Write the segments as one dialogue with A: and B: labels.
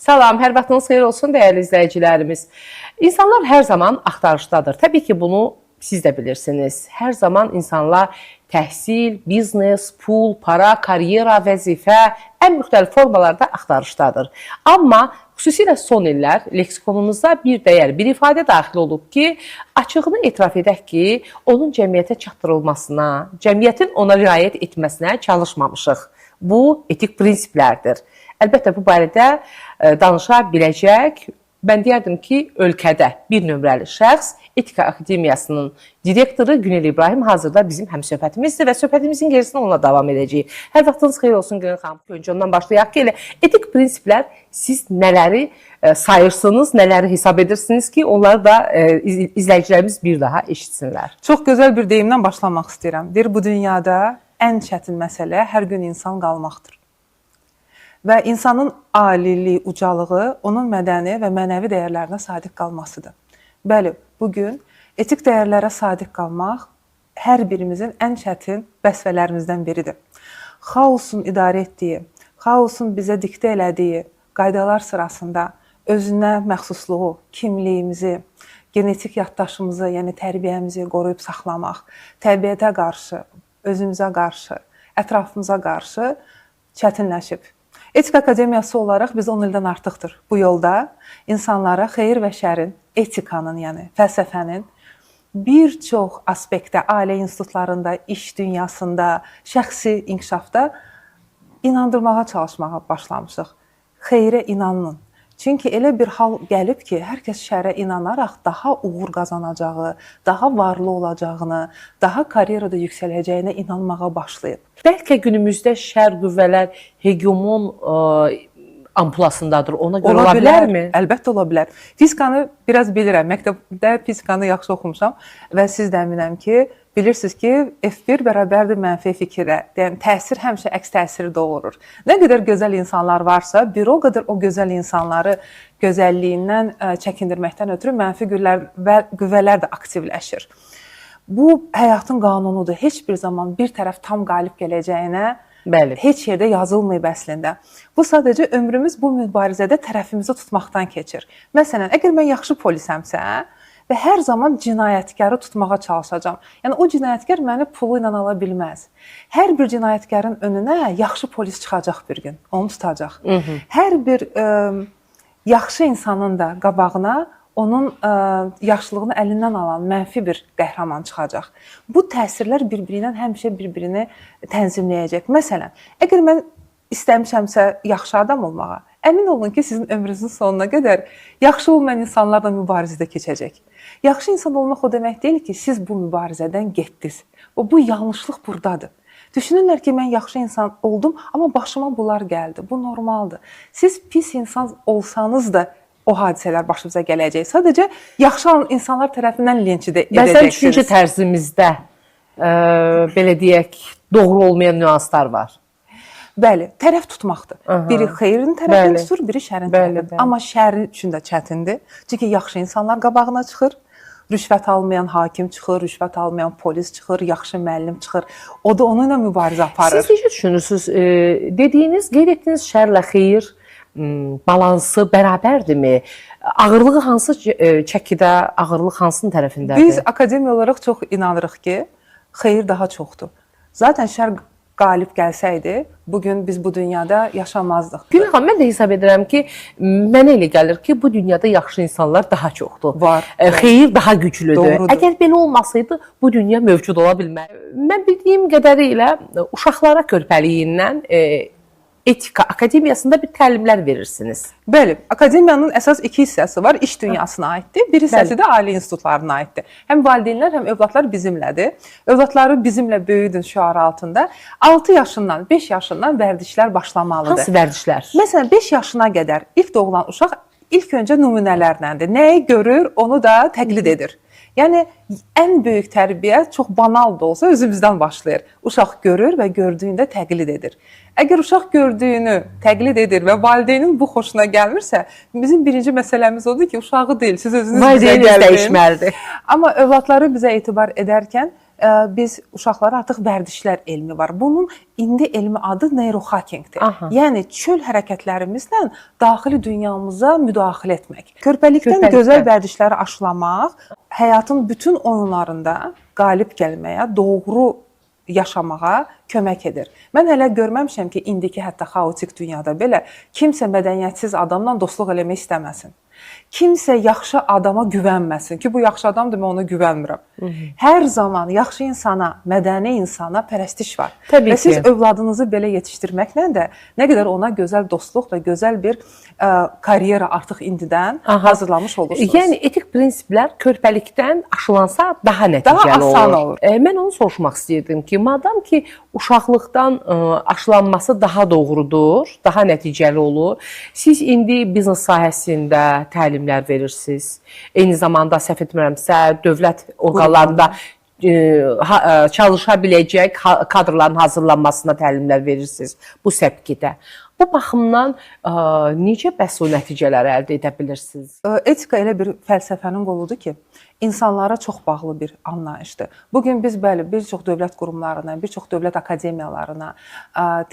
A: Salam, hər vaxtınız xeyir olsun dəyərli izləyicilərimiz. İnsanlar hər zaman axtarışdadır. Təbii ki, bunu siz də bilirsiniz. Hər zaman insanlar təhsil, biznes, pul, para, karyera, vəzifə ən müxtəlif formalarda axtarışdadır. Amma xüsusilə son illər leksikonumuzda bir dəyər, bir ifadə daxil olub ki, açığını etiraf edək ki, onun cəmiyyətə çatdırılmasına, cəmiyyətin ona riayət etməsinə çalışmamışıq. Bu etik prinsiplərdir. Əlbəttə bu barədə danışa biləcək, mən deyərdim ki, ölkədə bir nömrəli şəxs Etika Akademiyasının direktoru Günel İbrahim hazırda bizim həmsöhbətimizdir və söhbətimizin gerisini onunla davam edəcəyik. Hər vaxtınız xeyir olsun Günel xanım. Öncə ondan başlayaq ki, elə etik prinsiplər siz nələri sayırsınız, nələri hesab edirsiniz ki, onları da izləyicilərimiz bir daha eşitsinlər.
B: Çox gözəl bir deyimdən başlamaq istəyirəm. Deyir, bu dünyada ən çətin məsələ hər gün insan qalmaqdır. Və insanın aliliyi, ucalığı onun mədəni və mənəvi dəyərlərinə sadiq qalmasıdır. Bəli, bugün etik dəyərlərə sadiq qalmaq hər birimizin ən çətin vəzifələrimizdən biridir. Xaosun idarə etdiyi, xaosun bizə diktə elədiyi qaydalar sırasında özünə məxsusluğu, kimliyimizi, genetik yaddaşımızı, yəni tərbiyəmizi qoruyub saxlamaq, təbiətə qarşı, özümüzə qarşı, ətrafımıza qarşı çətinləşib. Etika Akademiyası olaraq biz 10 ildən artıqdır bu yolda insanlara xeyir və şərin, etikanın, yəni fəlsəfənin bir çox aspektdə, ailə institutlarında, iş dünyasında, şəxsi inkişafda inandırmağa çalışmağa başlamışıq. Xeyrə inanın. Çünki elə bir hal gəlib ki, hər kəs şərə inanaraq daha uğur qazanacağı, daha varlı olacağını, daha karyerada yüksələcəyinə inanmağa başlayıb.
A: Bəlkə günümüzdə şər qüvvələr hegemon ampulasındadır. Ona görə ola bilərmi?
B: Əlbəttə ola bilər. Fizikanı biraz bilirəm. Məktəbdə fizikanı yaxşı oxumuşam və siz də əminəm ki, bilirsiniz ki, F1 bərabərdir mənfi F2-ə. Yəni təsir həmişə əks təsiri doğurur. Nə qədər gözəl insanlar varsa, bir o qədər o gözəl insanları gözəlliyindən çəkindirməkdən ötürü mənfi qüvvələr də aktivləşir. Bu həyatın qanunudur. Heç bir zaman bir tərəf tam qalib gələcəyinə
A: Bəli.
B: heç yerdə yazılmayıb əslində. Bu sadəcə ömrümüz bu mübarizədə tərəfimizi tutmaqdan keçir. Məsələn, əgər mən yaxşı polisəmsə və hər zaman cinayətkarı tutmağa çalışacağam. Yəni o cinayətkar məni pulu ilə ala bilməz. Hər bir cinayətkarın önünə yaxşı polis çıxacaq bir gün, onu tutacaq. Hər bir yaxşı insanın da qabağına onun yaxşılığını əlindən alan mənfi bir qəhrəman çıxacaq. Bu təsirlər bir-biri ilə həmişə bir-birini tənzimləyəcək. Məsələn, əgər mən istəmişəmsə yaxşı adam olmağa, əmin olun ki, sizin ömrünüzün sonuna qədər yaxşı olmayan insanlarla mübarizədə keçəcək. Yaxşı insan olmaq o demək deyil ki, siz bu mübarizədən getdiniz. Bu yanlışlıq burdadır. Düşünürlər ki, mən yaxşı insan oldum, amma başıma bunlar gəldi. Bu normaldır. Siz pis insan olsanız da o hadisələr başınıza gələcək. Sadəcə yaxşı insanlar tərəfindən linç edəcəksiniz.
A: Bəzən düşüncə tərzimizdə belə deyək, doğru olmayan nüanslar var.
B: Bəli, tərəf tutmaqdır.
A: Aha.
B: Biri xeyrin tərəfini
A: Bəli.
B: tutur, biri şərin
A: Bəli,
B: tərəfini.
A: bəli.
B: Amma şərin üçün də çətindir. Çünki yaxşı insanlar qabağına çıxır. Rüşvət almayan hakim çıxır, rüşvət almayan polis çıxır, yaxşı müəllim çıxır. O da onunla mübarizə aparır.
A: Siz necə düşünürsünüz? Dediyiniz, qeyd etdiyiniz şərlə xeyir balansı bərabərdimi? Ağırlığı hansı çəkidə, ağırlıq hansının tərəfindədir?
B: Biz akademiya olaraq çox inanırıq ki, xeyir daha çoxdur. Zaten şər qalib gəlsəydi, bugün biz bu dünyada yaşamazdıq.
A: Günel xanım, mən də hesab edirəm ki, mənə elə gəlir ki, bu dünyada yaxşı insanlar daha çoxdur.
B: Var.
A: Xeyir daha güclüdür.
B: Doğrudur.
A: Əgər belə olmasaydı, bu dünya mövcud ola bilməz. Mən bildiyim qədərilə uşaqlara körpəliyindən Etika Akademiyasında bir təlimlər verirsiniz.
B: Bəli, akademiyanın əsas iki hissəsi var. İş dünyasına aiddir, bir hissəsi də ailə institutlarına aiddir. Həm valideynlər, həm övladlar bizimlədir. Övladları bizimlə böyüdün şüarı altında 6 yaşından, 5 yaşından vərdişlər başlamalıdır.
A: Hansı vərdişlər?
B: Məsələn, 5 yaşına qədər ilk doğulan uşaq ilk öncə nümunələrləndir. Nəyi görür, onu da təqlid edir. Yəni ən böyük tərbiyə çox banal da olsa özümüzdən başlayır. Uşaq görür və gördüyündə təqlid edir. Əgər uşaq gördüyünü təqlid edir və valideynin bu xoşuna gəlmirsə, bizim birinci məsələmiz odur ki, uşağı deyil, siz özünüz bizə
A: Valideyniniz
B: gəlin.
A: dəyişməlidir.
B: Amma övladları bizə etibar edərkən Biz uşaqlara artıq vərdişlər elmi var. Bunun indi elmi adı neurohackingdir.
A: Aha.
B: Yəni çöl hərəkətlərimizlə daxili dünyamıza müdaxilə etmək. Körpəlikdən
A: Körpəlikdən.
B: gözəl vərdişləri aşılamaq, həyatın bütün oyunlarında qalib gəlməyə, doğru yaşamağa kömək edir. Mən hələ görməmişəm ki, indiki hətta xaotik dünyada belə kimsə mədəniyyətsiz adamla dostluq eləmək istəməsin. Kimsə yaxşı adama güvənməsin ki, bu yaxşı adamdır, mən ona güvənmirəm. Hər zaman yaxşı insana, mədəni insana pərəstiş var.
A: Təbii
B: Və siz
A: ki.
B: övladınızı belə yetişdirməklə də nə qədər ona gözəl dostluq və gözəl bir karyera artıq indidən hazırlamış olursunuz.
A: Yəni etik prinsiplər körpəlikdən aşılansa daha nəticəli
B: Daha asan
A: olur.
B: olur.
A: Mən onu soruşmaq istəyirdim ki, madam ki uşaqlıqdan aşılanması daha doğrudur, daha nəticəli olur. Siz indi biznes sahəsində təlimlər verirsiniz. Eyni zamanda səhv etmirəmsə, dövlət orqanlarında çalışa biləcək kadrların hazırlanmasına təlimlər verirsiniz bu səpkidə. Bu baxımdan necə bəs o nəticələri əldə edə bilirsiniz?
B: Etika elə bir fəlsəfənin qoludur ki, insanlara çox bağlı bir anlayışdır. Bu gün biz bəli bir çox dövlət qurumlarına, bir çox dövlət akademiyalarına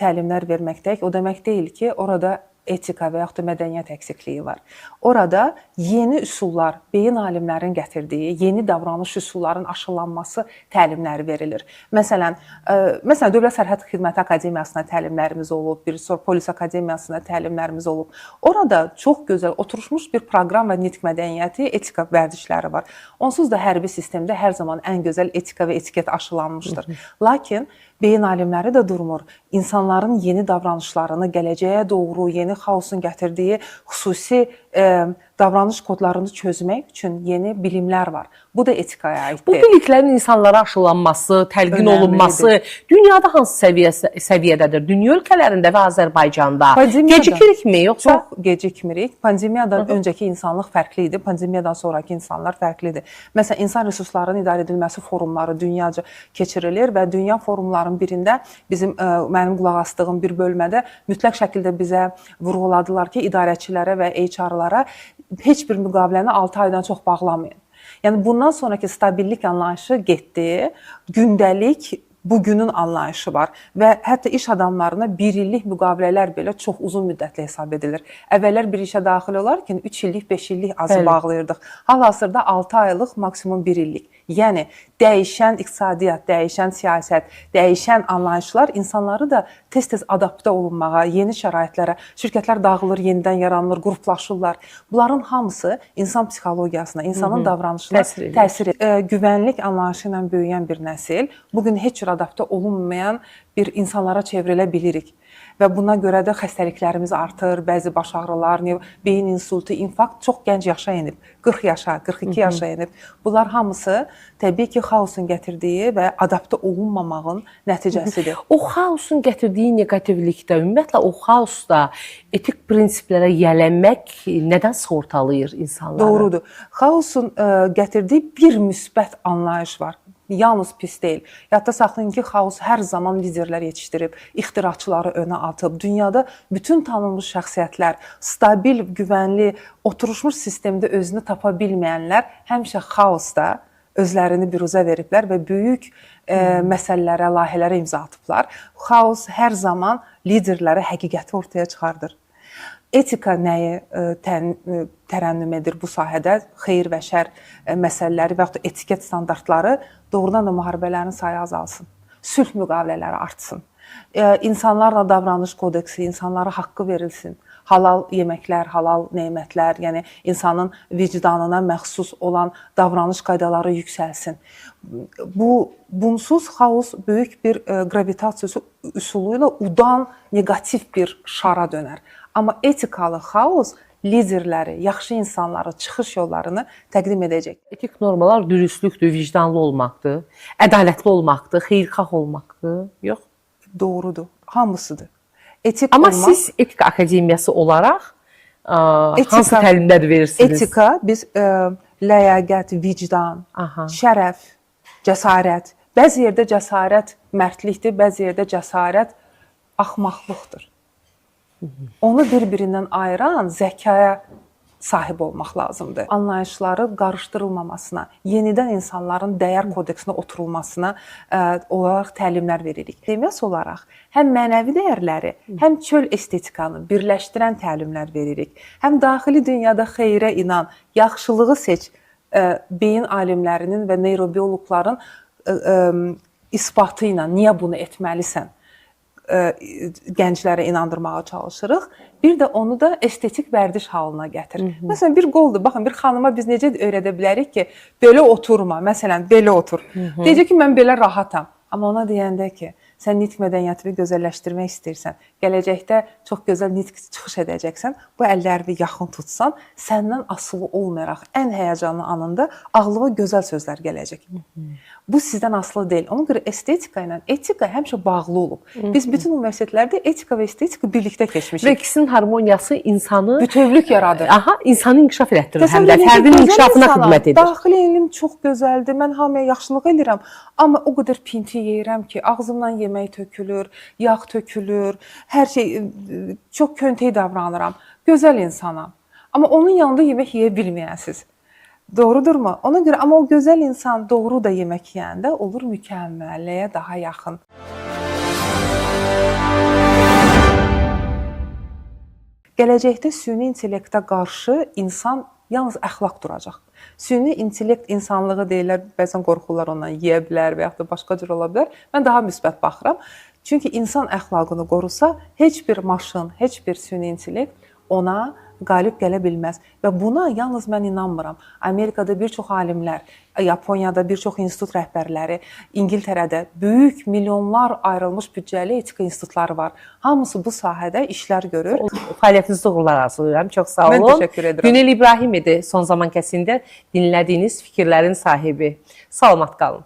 B: təlimlər verməkdəyik. O demək deyil ki, orada etika və yaxud da mədəniyyət əksikliyi var. Orada yeni üsullar, beyin alimlərin gətirdiyi yeni davranış üsullarının aşılanması təlimləri verilir. Məsələn, Dövlət Sərhəd Xidməti Akademiyasına təlimlərimiz olub, bir sonra Polis Akademiyasına təlimlərimiz olub. Orada çox gözəl oturmuş bir proqram və nitq mədəniyyəti, etika vərdişləri var. Onsuz da hərbi sistemdə hər zaman ən gözəl etika və etiket aşılanmışdır. Lakin beyin alimləri də durmur. İnsanların yeni davranışlarını, gələcəyə doğru yeni xaosun gətirdiyi xüsusi davranış kodlarını çözmək üçün yeni bilimlər var. Bu da etikaya aiddir.
A: Bu biliklərin insanlara aşılanması, təlqin
B: Önəmlidir.
A: olunması dünyada hansı səviyyədədir? Dünya ölkələrində və Azərbaycanda gecikirikmi yoxsa?
B: Çox gecikmirik. Pandemiyadan öncəki insanlıq fərqli idi, pandemiyadan sonrakı insanlar fərqlidir. Məsələn, insan resurslarının idarə edilməsi forumları dünyaca keçirilir və dünya forumlarının birində bizim mənim qulaq asdığım bir bölmədə mütləq şəkildə bizə vurğuladılar ki, idarəçilərə və HR-lara heç bir müqaviləni 6 aydan çox bağlamayın. Yəni bundan sonrakı stabillik anlayışı getdi. Gündəlik bugünün anlayışı var və hətta iş adamlarına 1 illik müqavilələr belə çox uzun müddətli hesab edilir. Əvvəllər bir işə daxil olarkən 3 illik, 5 illik azı bağlayırdıq. Hal-hazırda 6 aylıq, maksimum 1 illik. Yəni dəyişən iqtisadiyyat, dəyişən siyasət, dəyişən anlayışlar insanları da tez-tez adaptə olunmağa, yeni şəraitlərə, şirkətlər dağılır, yenidən yaranır, qruplaşırlar. Bunların hamısı insan psixologiyasına, insanın davranışına
A: Təsir edir.
B: Təsir edir. Güvənlik anlayışı ilə böyüyən bir nəsil bu gün heç cür adaptə olunmayan bir insanlara çevrilə bilirik. Və buna görə də xəstəliklərimiz artır, bəzi baş ağrılar, beyin insultu, infarkt çox gənc yaşa enib, 40 yaşa, 42 yaşa enib. Bunlar hamısı təbii ki, xaosun gətirdiyi və adaptə olunmamağın nəticəsidir.
A: O xaosun gətirdiyi neqativlikdə, ümumiyyətlə o xaosda etik prinsiplərə yiyələnmək nədən sığortalayır insanları?
B: Doğrudur. Xaosun gətirdiyi bir müsbət anlayış var. Yalnız pis deyil. Yadda saxlayın ki, xaos hər zaman liderlər yetişdirib, ixtiraçıları önə atıb. Dünyada bütün tanınmış şəxsiyyətlər, stabil, güvənli, oturmuş sistemdə özünü tapa bilməyənlər həmişə xaosda özlərini biruzə veriblər və böyük məsələlərə, layihələrə imza atıblar. Xaos hər zaman liderlərə həqiqəti ortaya çıxardır. Etika nəyi tərənnüm edir bu sahədə? Xeyir və şər məsələləri və yaxud da etiket standartları doğrudan da müharibələrin sayı azalsın. Sülh müqavilələri artsın. İnsanlarla davranış kodeksi, insanlara haqqı verilsin. Halal yeməklər, halal nemətlər, yəni insanın vicdanına məxsus olan davranış qaydaları yüksəlsin. Bunsuz xaos böyük bir qravitasiya üsulu ilə udan neqativ bir şara dönər. Amma etikalı xaos liderləri, yaxşı insanları, çıxış yollarını təqdim edəcək.
A: Etik normalar dürüstlükdür, vicdanlı olmaqdır, ədalətli olmaqdır, xeyirxah olmaqdır. Yox?
B: Doğrudur. Hamısıdır. Etik
A: Amma
B: olmaq,
A: siz Etika Akademiyası olaraq hansı təlimlər verirsiniz?
B: Etika biz ləyaqət, vicdan, şərəf, cəsarət. Bəzi yerdə cəsarət mərdlikdir, bəzi yerdə cəsarət axmaqlıqdır. Onu bir-birindən ayıran zəkaya sahib olmaq lazımdır. Anlayışları qarışdırılmamasına, yenidən insanların dəyər kodeksinə oturulmasına olaraq təlimlər veririk. Demək olaraq, həm mənəvi dəyərləri, həm çöl estetikanı birləşdirən təlimlər veririk. Həm daxili dünyada xeyrə inan, yaxşılığı seç, beyin alimlərinin və neyrobioloqların isbatı ilə niyə bunu etməlisən? Gənclərə inandırmağa çalışırıq. Bir də onu da estetik vərdiş halına gətir. Məsələn, bir qoldur. Baxın, bir xanıma biz necə öyrədə bilərik ki, belə oturma, məsələn, belə otur. Deyəcək ki, mən belə rahatam. Amma ona deyəndə ki, sən nitq mədəniyyətini gözəlləşdirmək istəyirsən, gələcəkdə çox gözəl nitq çıxış edəcəksən, bu əllərini yaxın tutsan, səndən asılı olmayaraq ən həyəcanlı anında ağlıma gözəl sözlər gələcək. Bu sizdən asılı deyil. Ona görə estetika ilə etika həmişə bağlı olub. Biz bütün universitetlərdə etika və estetika birlikdə keçmişik.
A: Və ikisinin harmoniyası insanı
B: bütövlük yaradır.
A: Aha, insanı inkişaf elətdirir, həm də fərdin inkişafına xidmət edir.
B: Daxili elm çox gözəldir. Mən hamıya yaxşılıq eləyirəm, amma o qədər pinti yeyirəm ki, ağzımdan yemək tökülür, yağ tökülür, hər şey, çox köntey davranıram. Gözəl insanam. Amma onun yanında yemək yeyə bilməyəsiniz. Doğrudurmu? Ona görə amma o gözəl insan doğru da yemək yeyəndə olur mükəmməlliyə daha yaxın. Gələcəkdə süni intellektə qarşı insan yalnız əxlaq duracaq. Süni intellekt insanlığı deyirlər, bəzən qorxurlar ondan, yeyə bilər və yaxud da başqa cür ola bilər. Mən daha müsbət baxıram. Çünki insan əxlaqını qorusa, heç bir maşın, heç bir süni intellekt ona qalib gələ bilməz. Və buna yalnız mən inanmıram. Amerikada bir çox alimlər, Yaponiyada bir çox institut rəhbərləri, İngiltərədə böyük milyonlar ayrılmış büdcəli etika institutları var. Hamısı bu sahədə işlər görür.
A: Fəaliyyətinizdə uğurlar arzulayıram. Çox sağ olun.
B: Mən təşəkkür edirəm.
A: Günel İbrahim idi son zaman kəsində dinlədiyiniz fikirlərin sahibi. Salamat qalın.